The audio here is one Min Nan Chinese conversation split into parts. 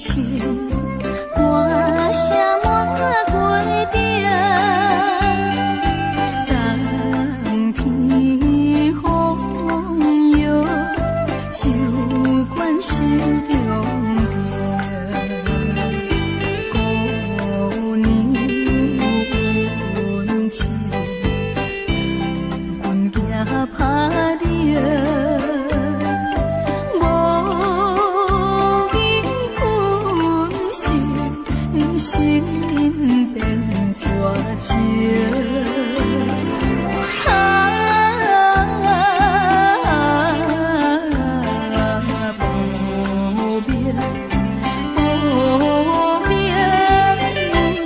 情，歌聲滿月頂，冬天風搖，酒灌心中病。姑娘溫情，阮行拍冷。無見分心，心變絕情。啊，無明無明，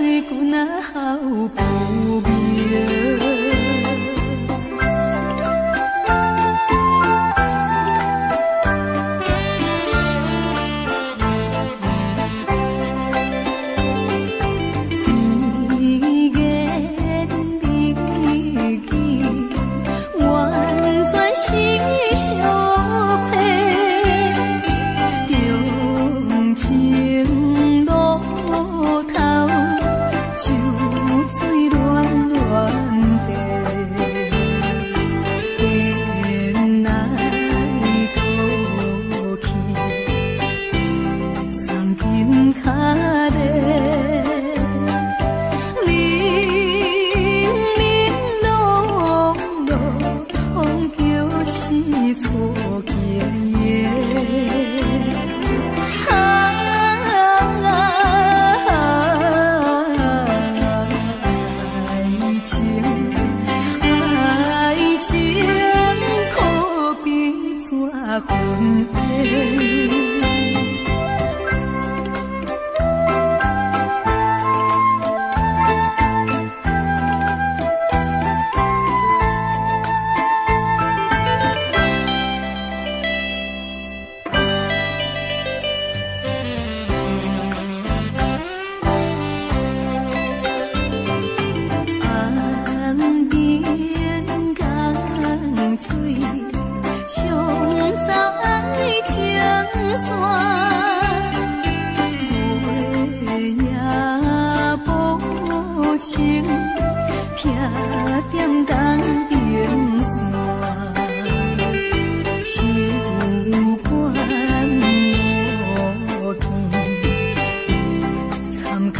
為君啊好不明。甜言蜜語，完全是相騙。長情路頭，酒醉亂亂地，颠來倒去，送緊跤咧。零零落落，叫是錯經營。啊，愛情，愛情可比紙雲煙。岸邊江水，上走愛情線，月夜無情，避踮東平線，手管無見，參口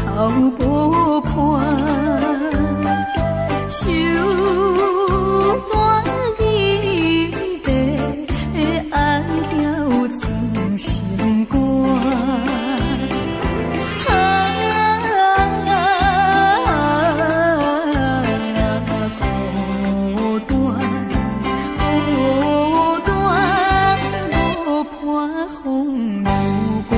無伴。手段伊的愛了裝心肝。啊，孤單孤單，無伴風流寒。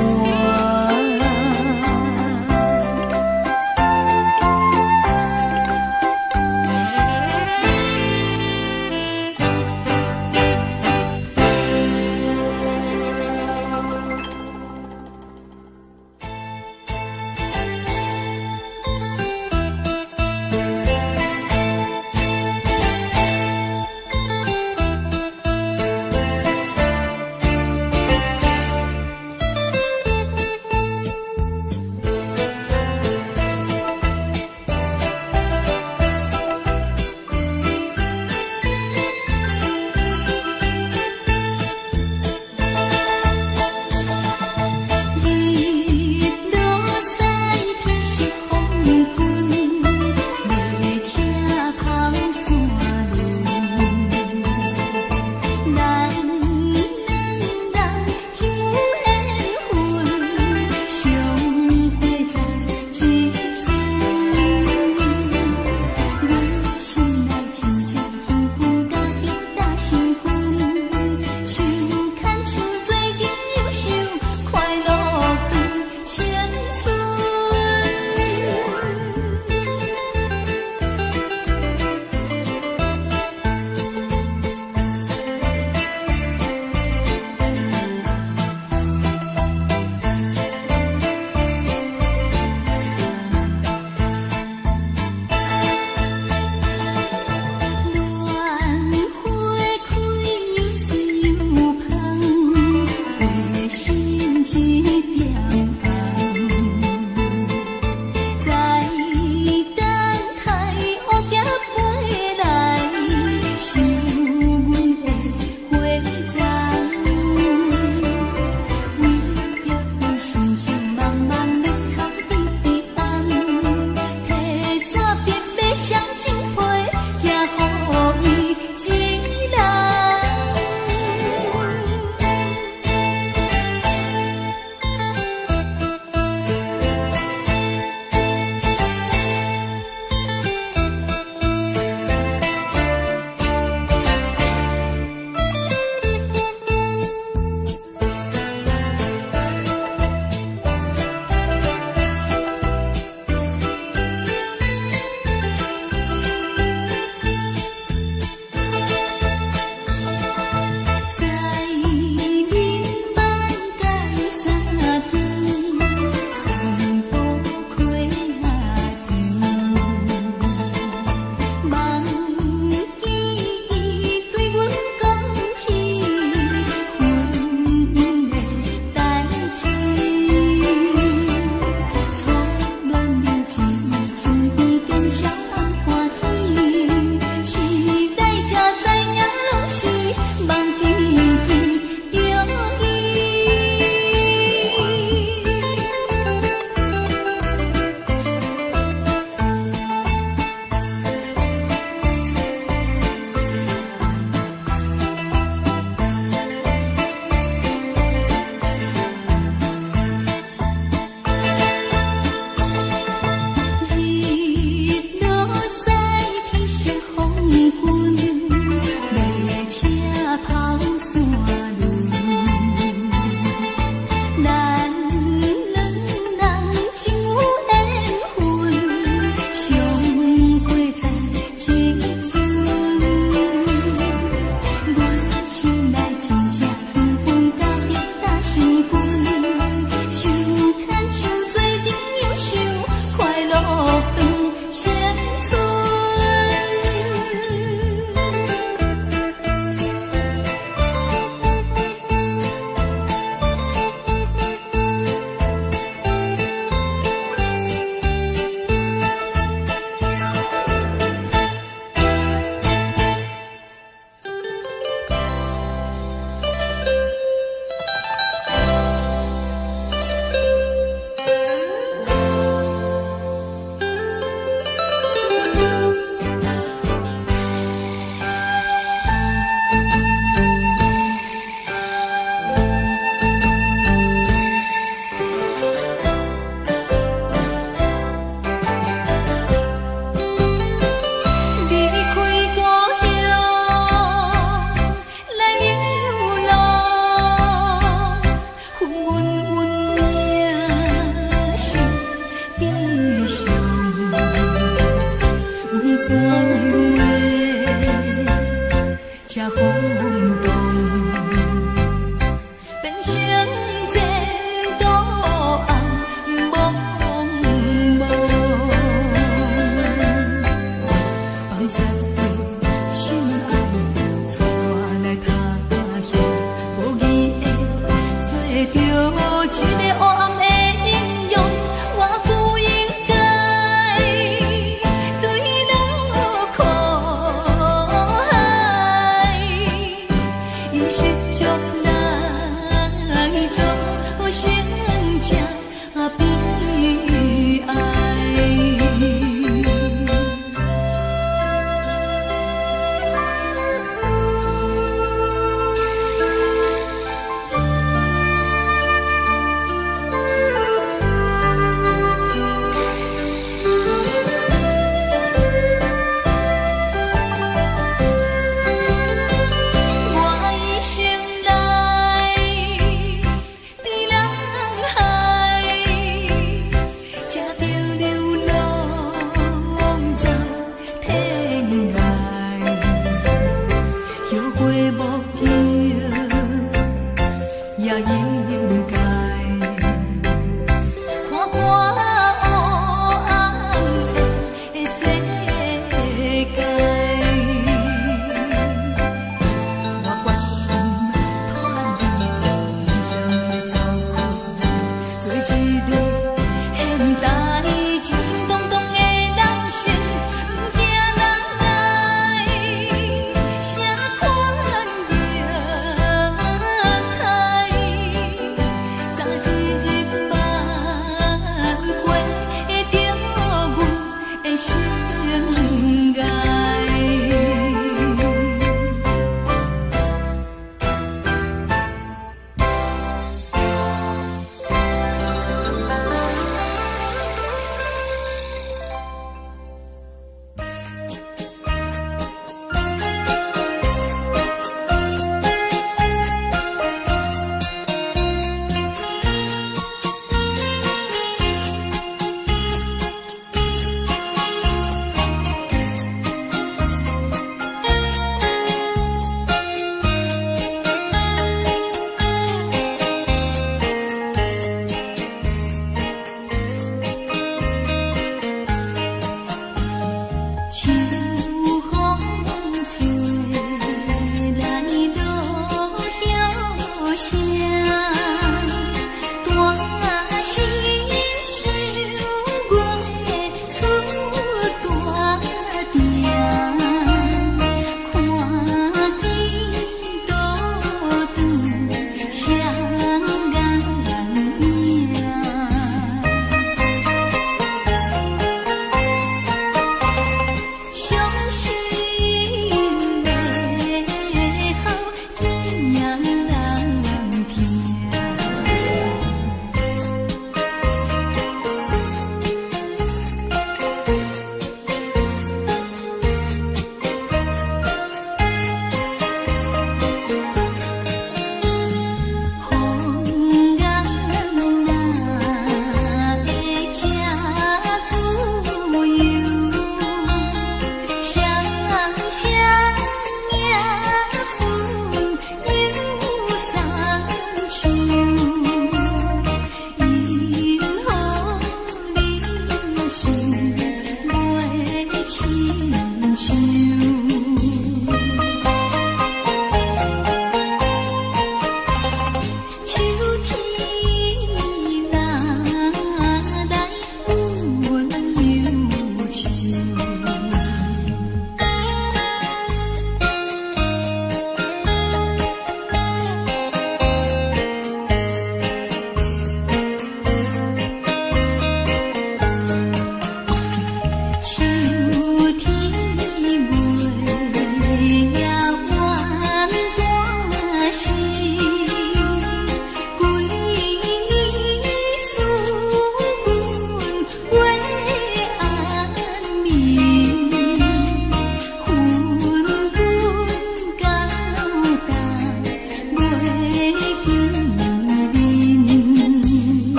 悲哀。我一生來佇人海，才著流浪走天涯，後悔無及也應該。看看黑暗的世界。我決心脫離，走開，做一个現代衝衝動動的人生，毋驚人來啥款形態，早一日挽回著阮的生涯。秋風吹來落葉聲，大聲想月出大鼎，看見倒轉雙眼影。傷心的哭，囝人疼。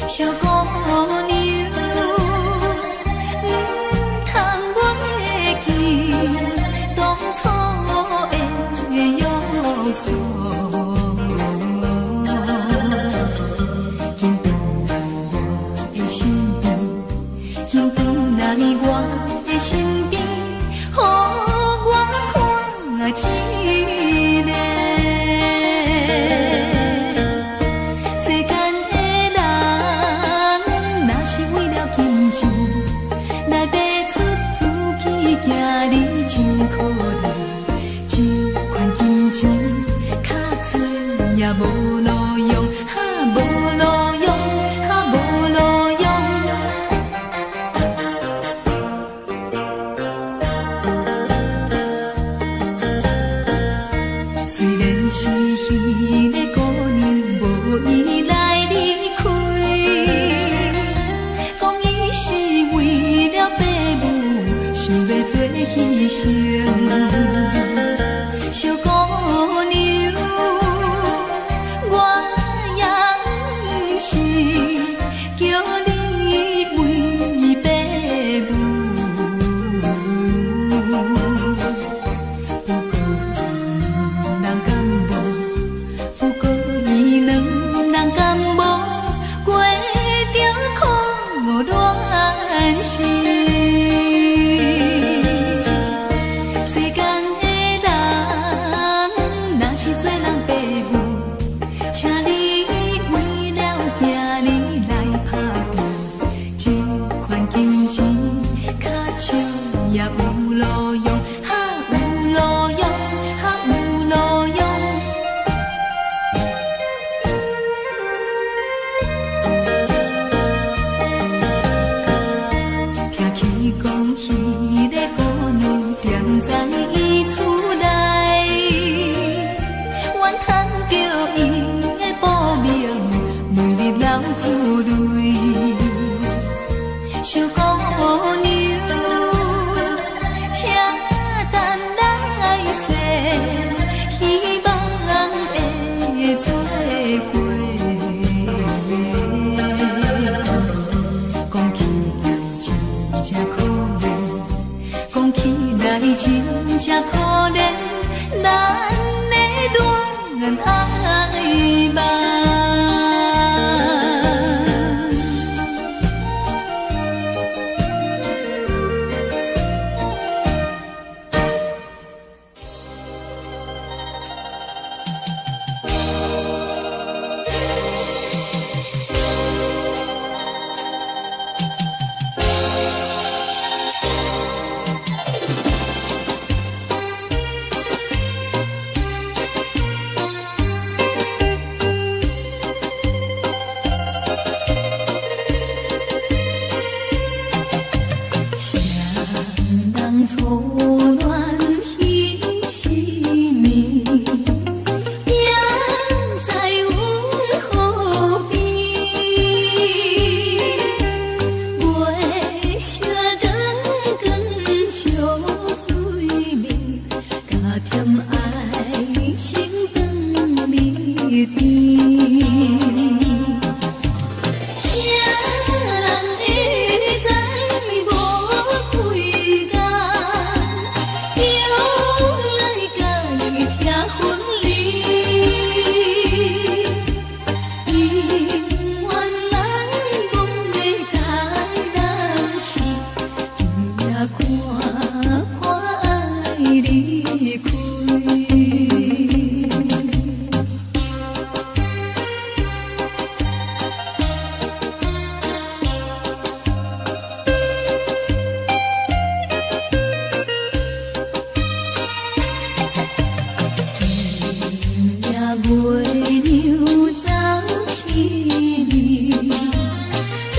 小姑娘，毋通袂記當初的約束。緊轉來我的身邊，緊轉來我的身邊，予我看一下。世間的人，若是為了金錢來賣出自己，行你真可憐。這款金錢較濟也無路用，哈無路用，哈無路用。雖然是彼个姑娘無意來離開，講伊是為了爸母，想欲做犧牲。小姑娘，我也毋是叫你為爸母，不過伊兩人敢無？不過伊兩人敢無過著苦戀心？世間的人，若是做人爸母，請你為了囝兒來打拼，這款金錢較少也有路用，哈有路用，哈有路用。聽起講，彼个姑娘踮在伊厝內，怨叹著伊的薄命，每日流珠淚。小姑娘，請等來世，希望會做伙。講起來真正可憐，講起來真正可憐，咱的戀愛夢。誰人初戀彼一暝，行在阮河邊，月色光光相對面，加添愛情長蜜甜。誰人會知無幾工，就來共伊拆分離？姻緣難忘的台南市，今夜看破愛離開。今夜月娘走起暝，東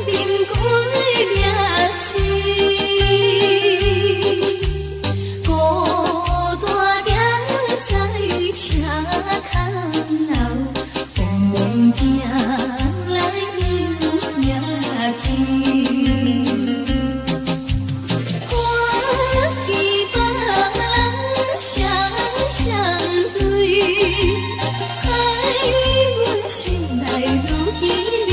面歸命死，孤單踮在車窗後，往往行來又行去。看見別人雙雙對，害阮心內愈稀微。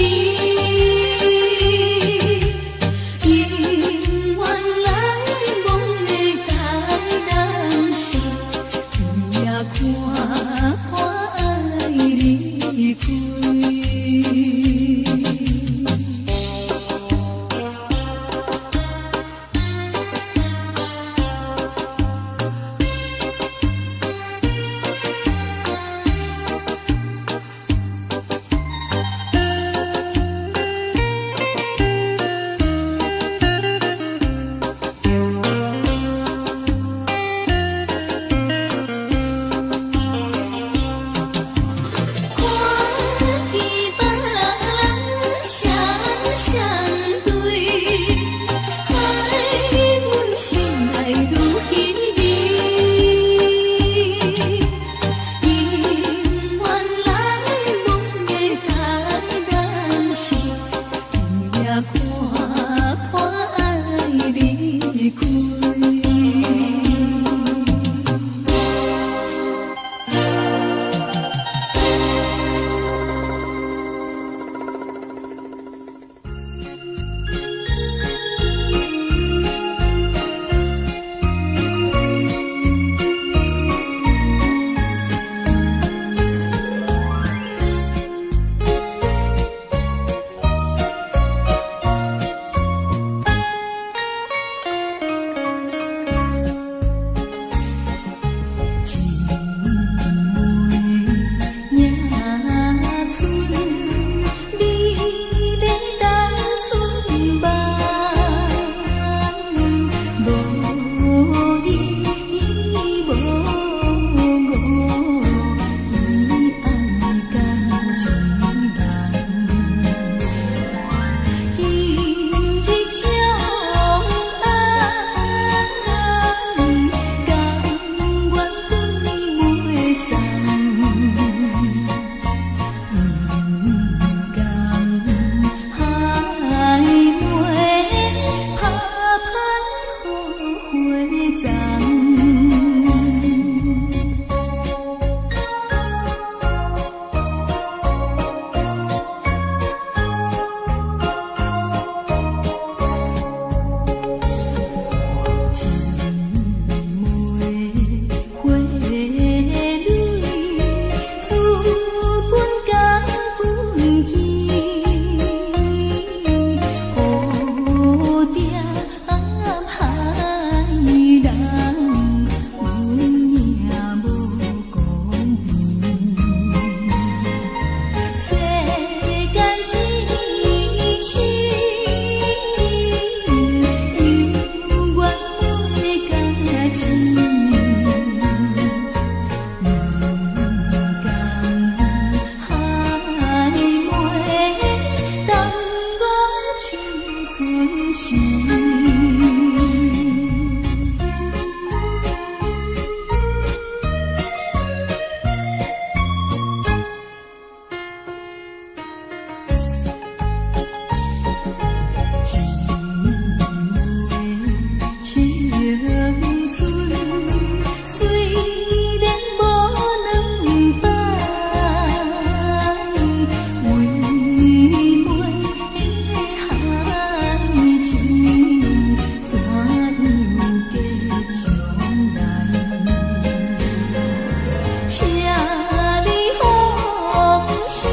心，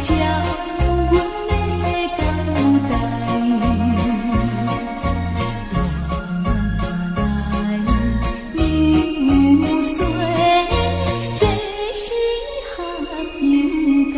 照阮的交代。大来流水，这是较应该。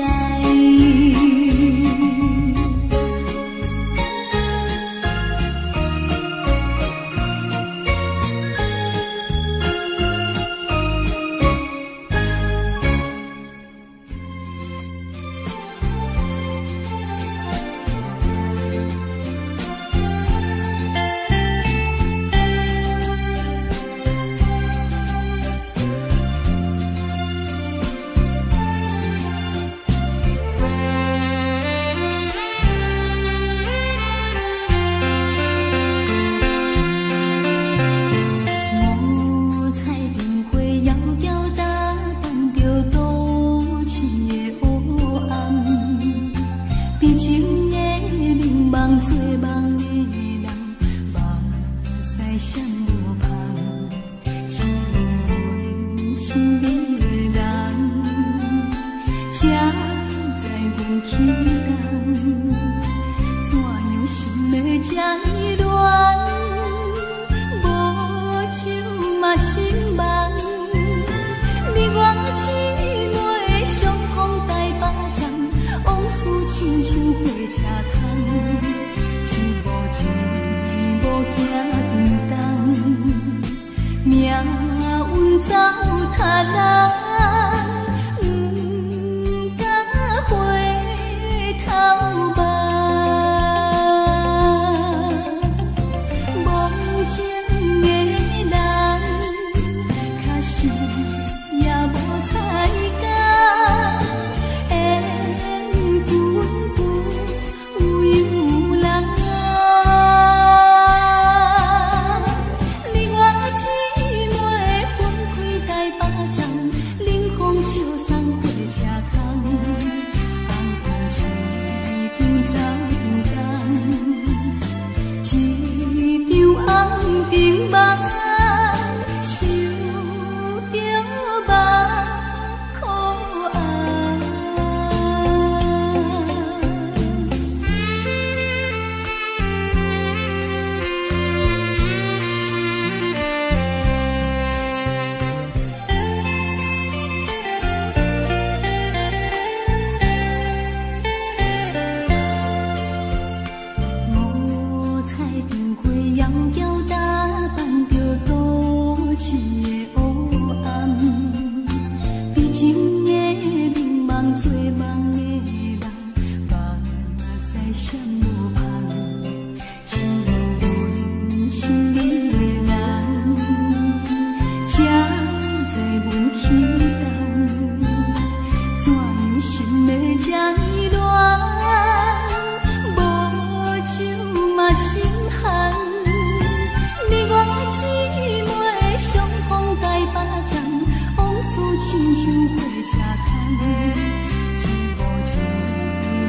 五彩灯花遥遥打扮著都市的黑暗，悲情的眠梦做梦的人，目屎闪无芳，亲亲密的人，才知阮起工，怎样心会这呢乱？无酒嘛心茫，你我姊妹相逢台北站，往事亲像火车窗，一步一步行沉重，命运走他人，不敢回头望。无情的人，确实也无彩工，缘分不由人。你我姊妹分开台北站，冷风相送火车空，红灯一张走长工，一场红灯梦，想著目苦红。五彩灯花遥遥打扮著都市的黑暗，悲情的眠梦做梦的人，目屎闪无芳，亲亲密的人，才知阮起工，怎样心会这呢乱？无酒嘛心寒，你我姊妹相逢台北站，往事亲像火车空，一步一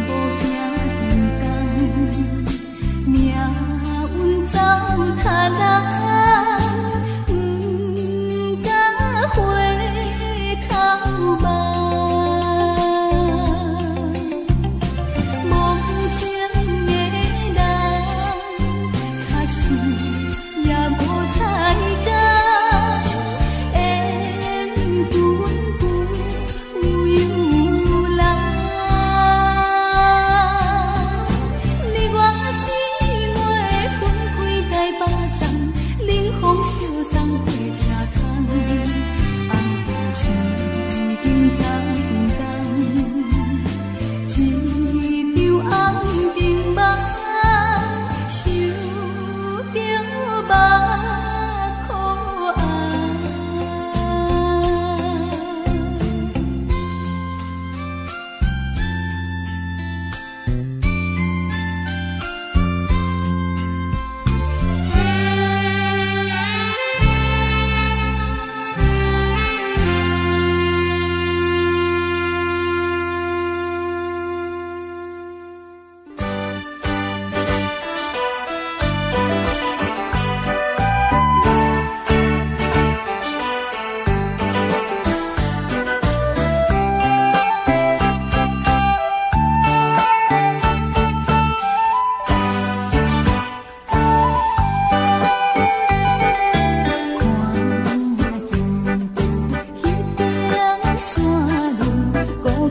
步行沉重，命运走他人，不敢回头望。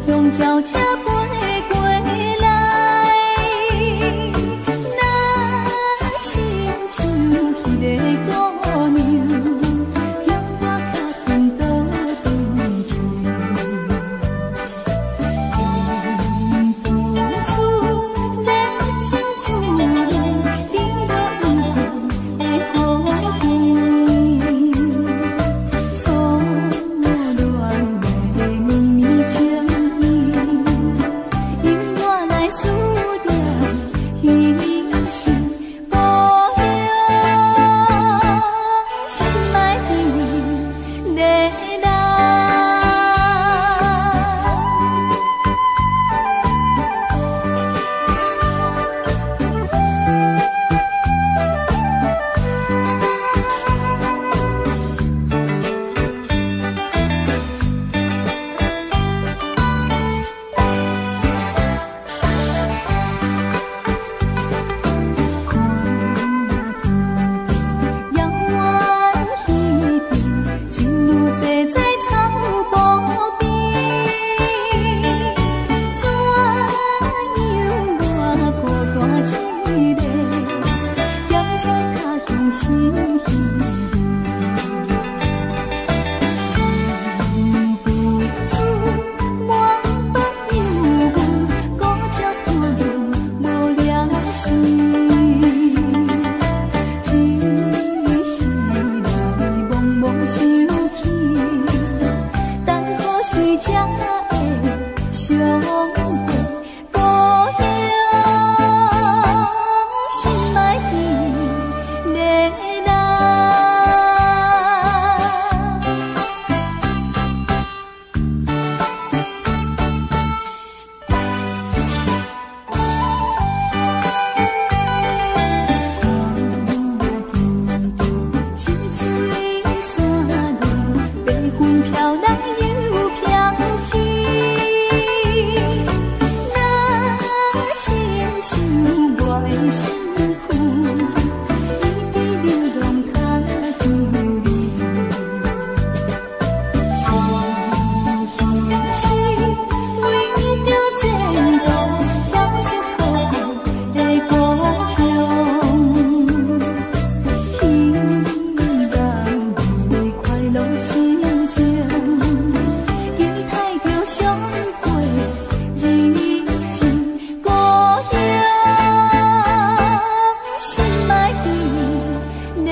鄉轎車飛過來，若親像彼个姑娘，叫我較緊倒轉去。忍不住熱情自然，滴落異鄉的雨天，初戀的綿綿情意，引我來思念彼時故鄉，心愛的人。看見遙遠彼邊，真如坐在草埔邊，怎樣我孤單一个，踮在他鄉心彼邊。忍不住滿腹憂闷，孤寂孤單無聊時，一時來茫茫想起，等何時才會相會故鄉，心愛的人。看見清水山路，白雲飄來又飄去，若親像我的身軀，一直流浪他鄉里。是彼時為著前途，跳出好的故鄉，希望的快樂心情，期待著相會日子，故鄉心愛的人。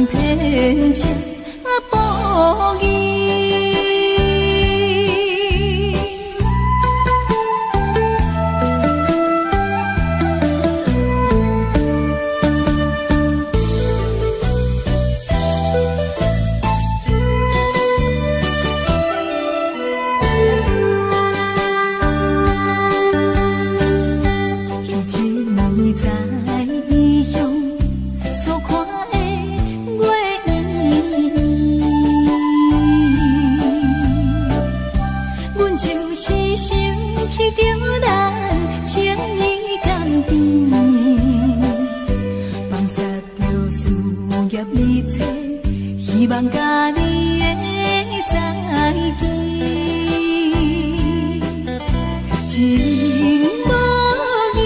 偏偏這無義。彼一暝在異鄉所看的月圓，阮就是想起著咱情意甘甜，放捒著事業一切，希望佮你的再見。情無義，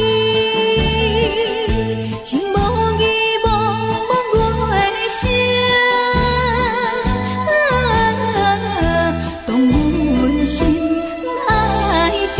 情無義，茫茫月聲，動阮心愛甜。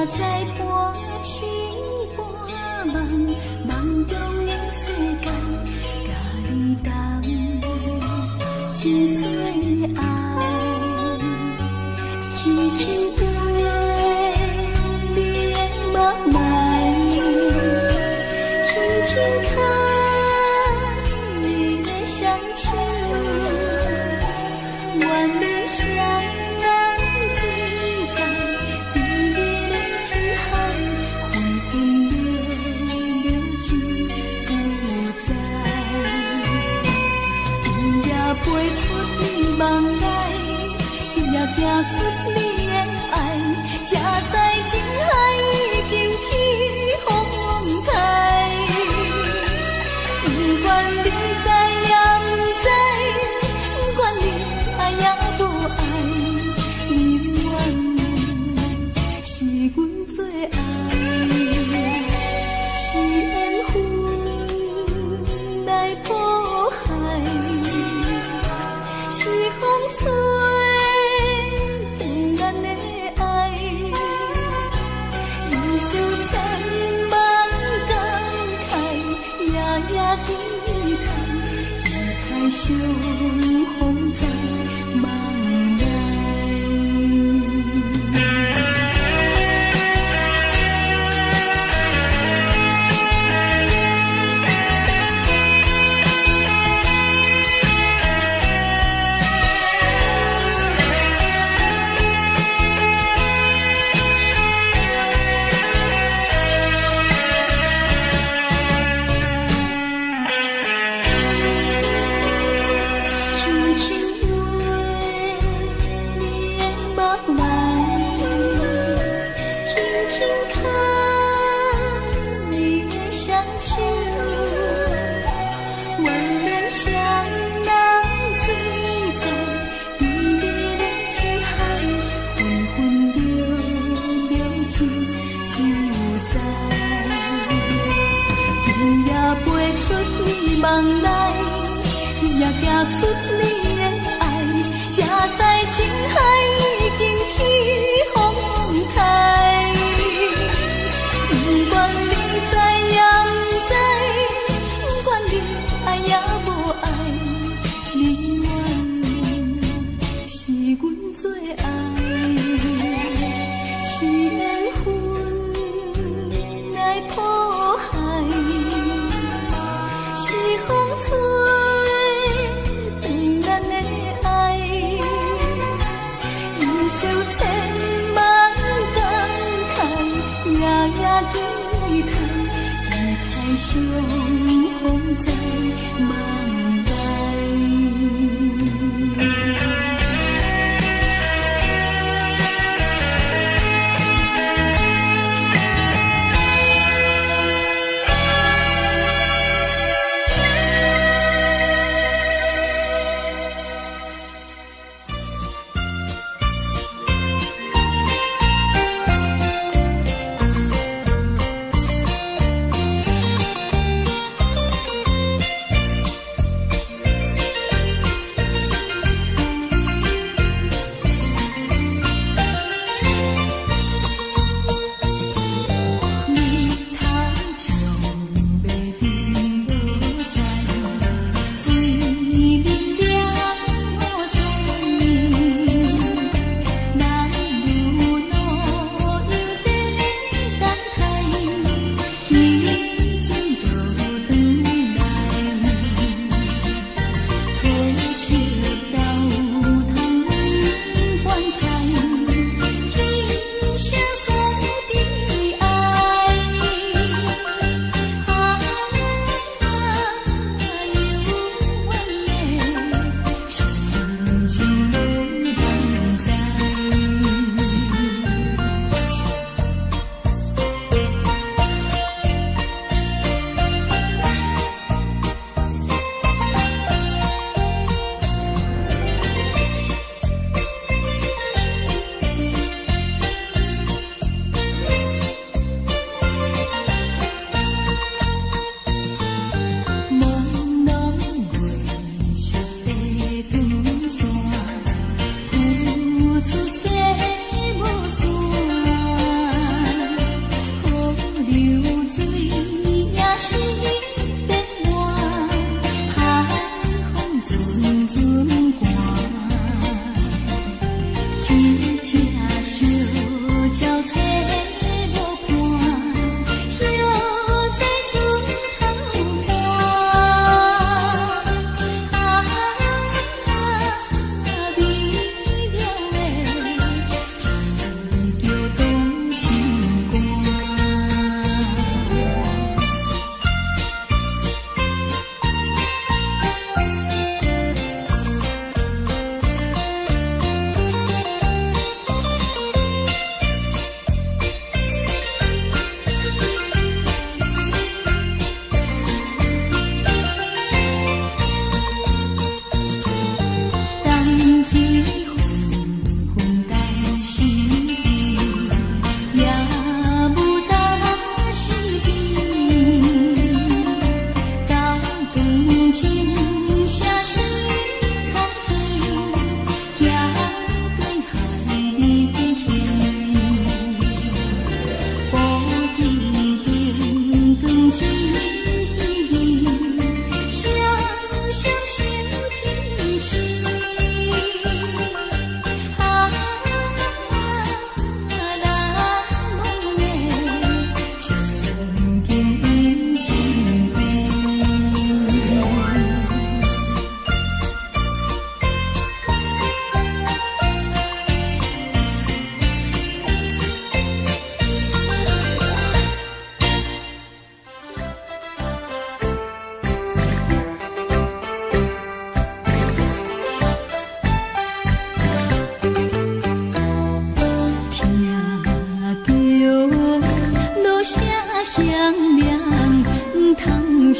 知半醒半夢，夢中的世界，共你同一世愛，輕輕飛你的目內，輕輕牽你的雙手，願你雙人醉在甜蜜的情海，分分秒秒真自在。今夜飛出你夢內，今夜行出你的愛，才知情海已經起風台。不管你知也毋知，不管你愛也無愛，你永遠是阮最愛，是緣分來譜海，是風吹斷咱的愛，人生千萬感慨，夜夜期待，期待相逢在夢內。輕輕吻你的目內，輕輕牽你的雙手，願咱雙人醉在甜蜜的情海，分分秒秒真自在。今夜飛出你夢內，今夜行出你的愛，才知情海已經起風台。不管你知也毋知，不管你愛也無愛，你永遠是阮最愛，是緣分來譜海，是風吹斷咱的愛，人生千萬感慨，夜夜期待，期待相逢在夢內。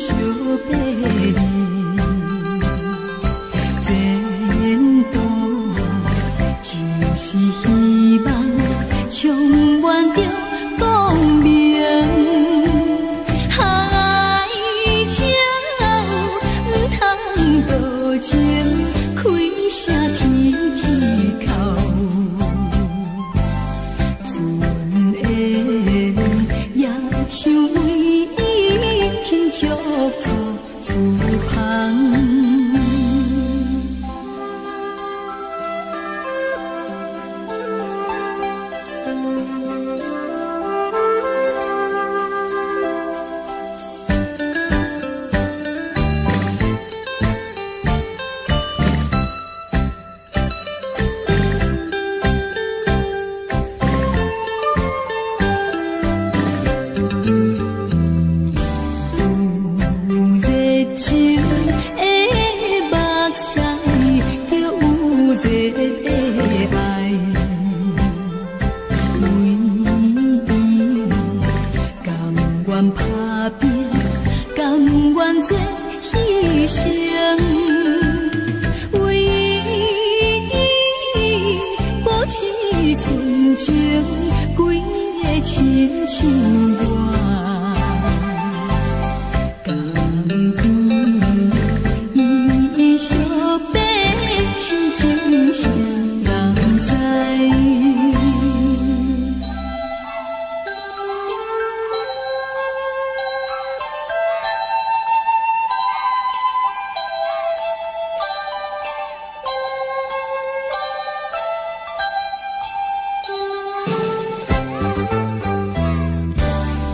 相爬哩，前途只是希望，充滿著光明。海鳥毋通多情，開聲天天哭。船緣也像為伊輕足做厝旁。有熱情的目屎，就有熱的愛。為伊甘願打拼，甘願做犧牲。為伊保持純情，規个親像我。江邊伊相爬，心情誰人知？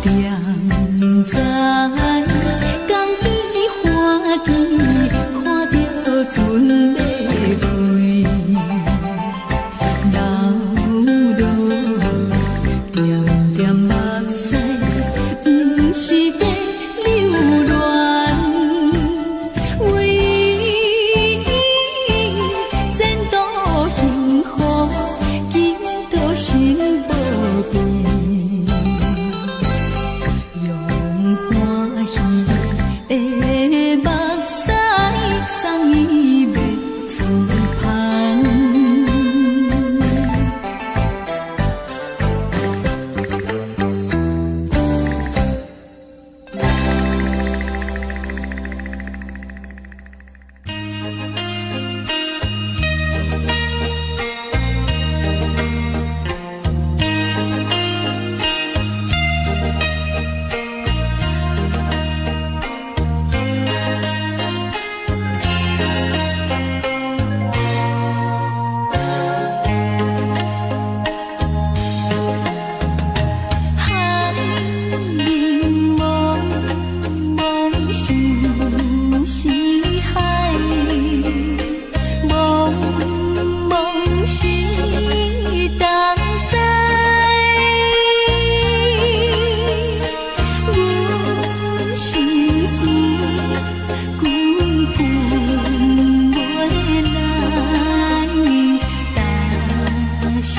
踮在江邊歡喜，看著船欲開，流落點點目屎，毋是在留戀，為伊前途幸福，祈禱心無變。用歡喜的目屎送伊欲厝旁。海面茫茫心是海，茫茫是東西。阮心事久分袂來，但心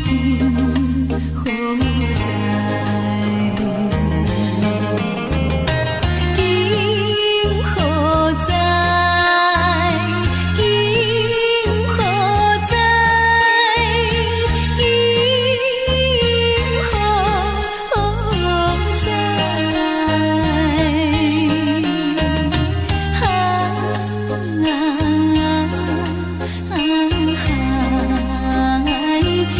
境何在？今何在？今何在？今何在？啊海鳥提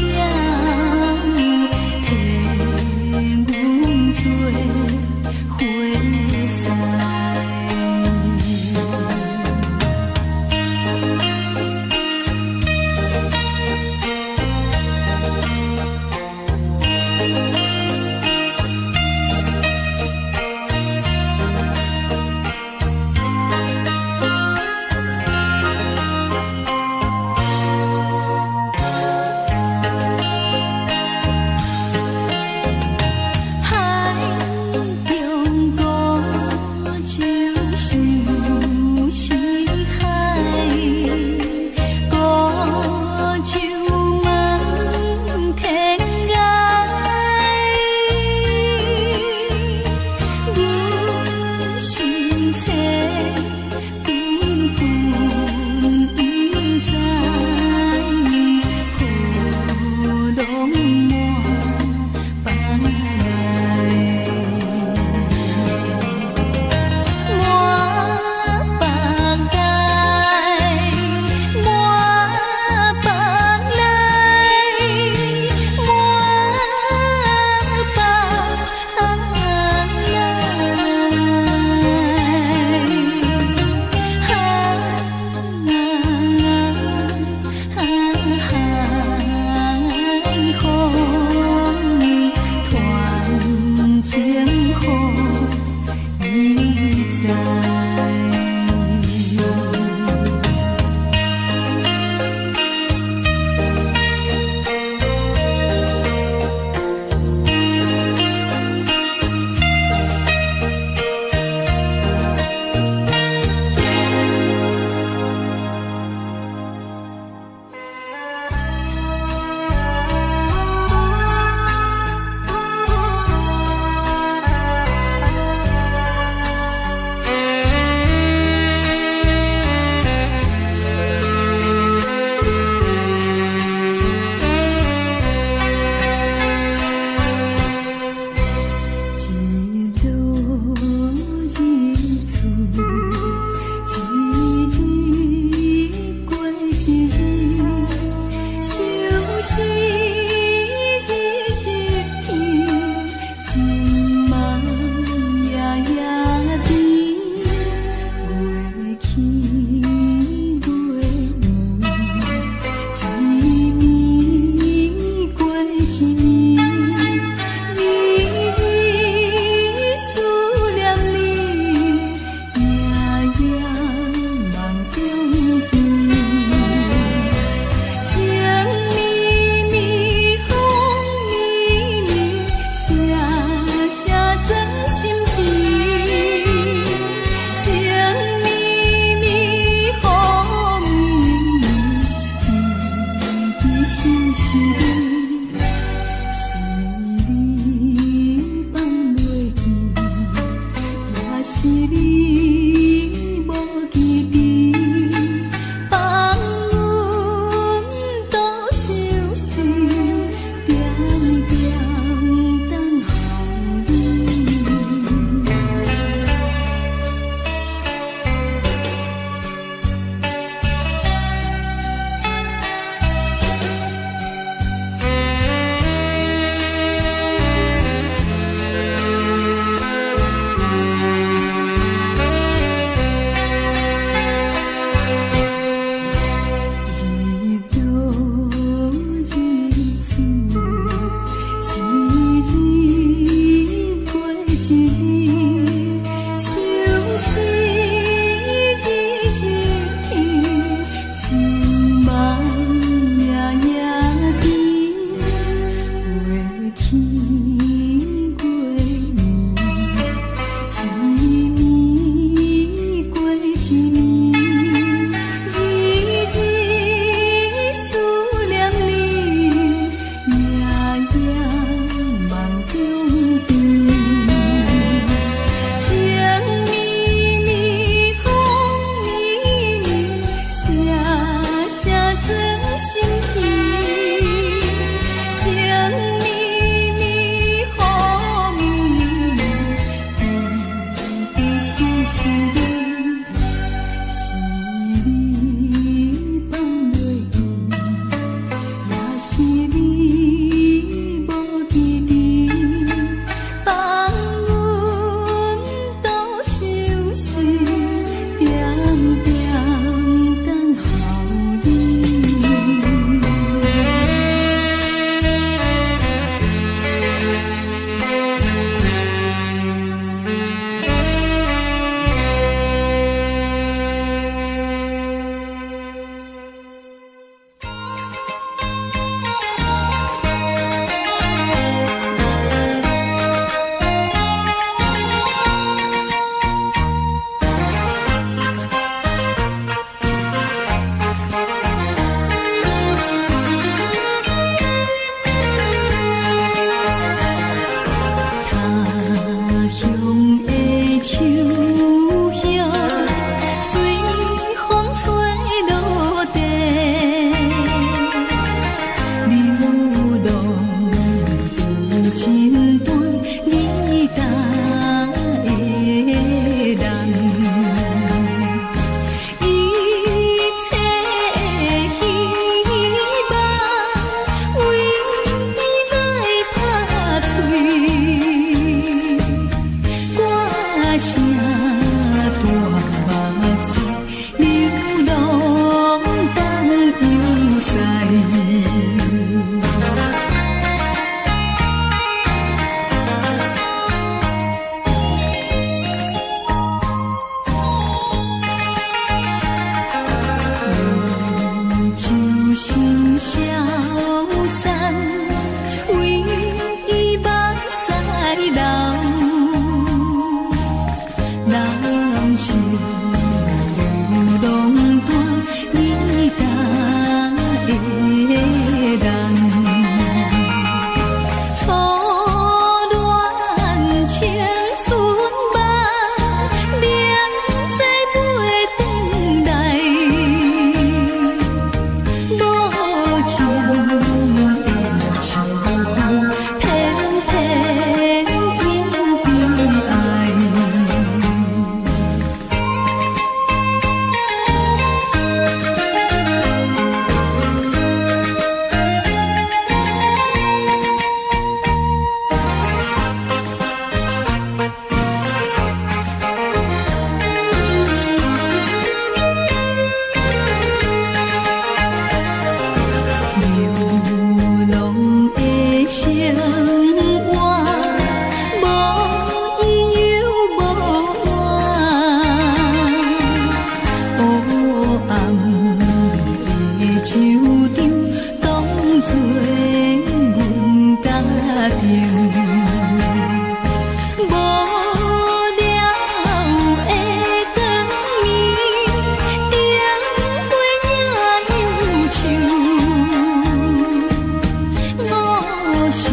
相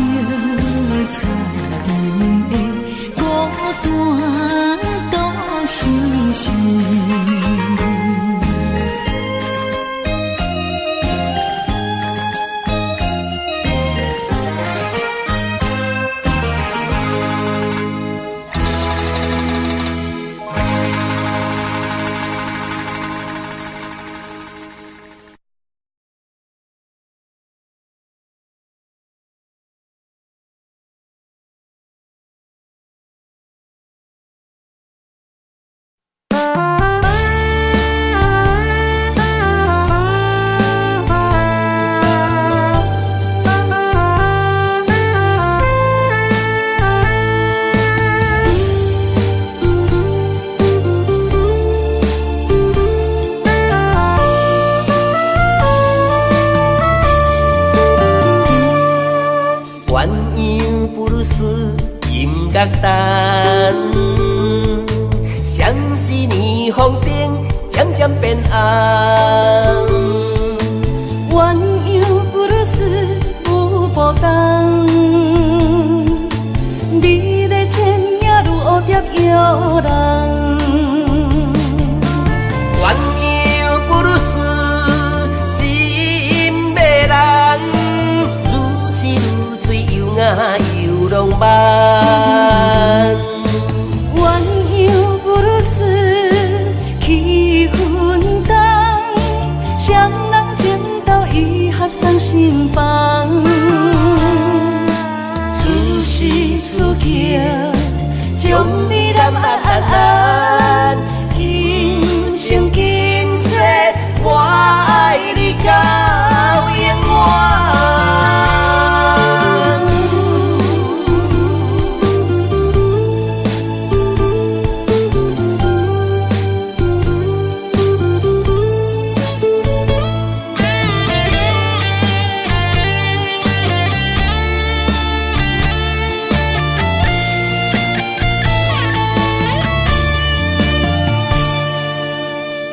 残的孤單獨相思。鸳鸯不如丝音乐单，相思霓虹灯渐渐变暗。鸳鸯不如丝舞步动，美丽倩影如蝴蝶摇人。鸳鸯不如丝真迷人，如痴如醉又雅又浪漫。鸳鸯不如丝气氛重，双人情投意合送心房。此时此刻，将美男按按按，今生今世我愛你到永遠。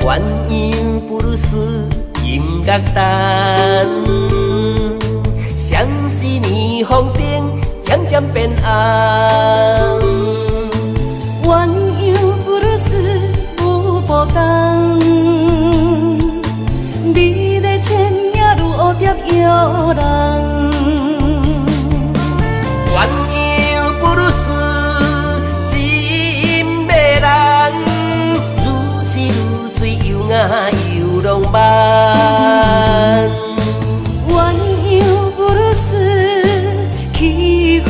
鸳鸯不如丝音乐单，相思霓虹灯渐渐变暗。鸳鸯不如丝舞步动，美丽倩影如蝴蝶摇人。鸳鸯不如丝真迷人，如痴如醉又雅又浪漫。鸳鸯不如丝气氛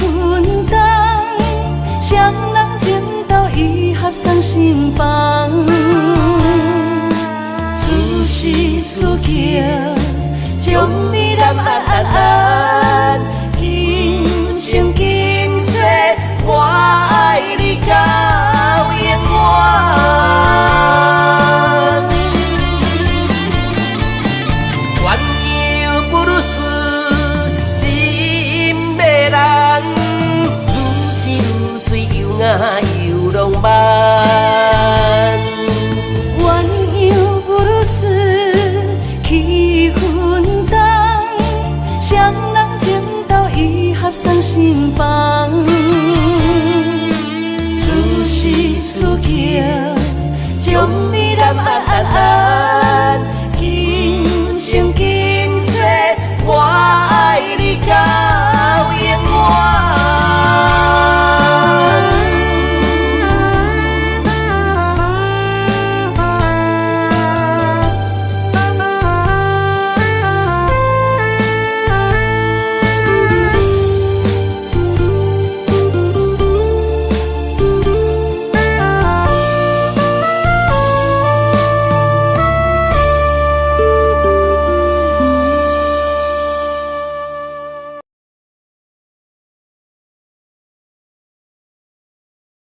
重，双人情投意合送心房。此时此刻，将美男按按按，今生今世我愛你到永遠。鸳鸯不如絲真迷人，如痴如醉又雅又浪漫。鸳鸯不如絲氣氛重，雙人情投意合送心房。此時此刻，將美男按按按。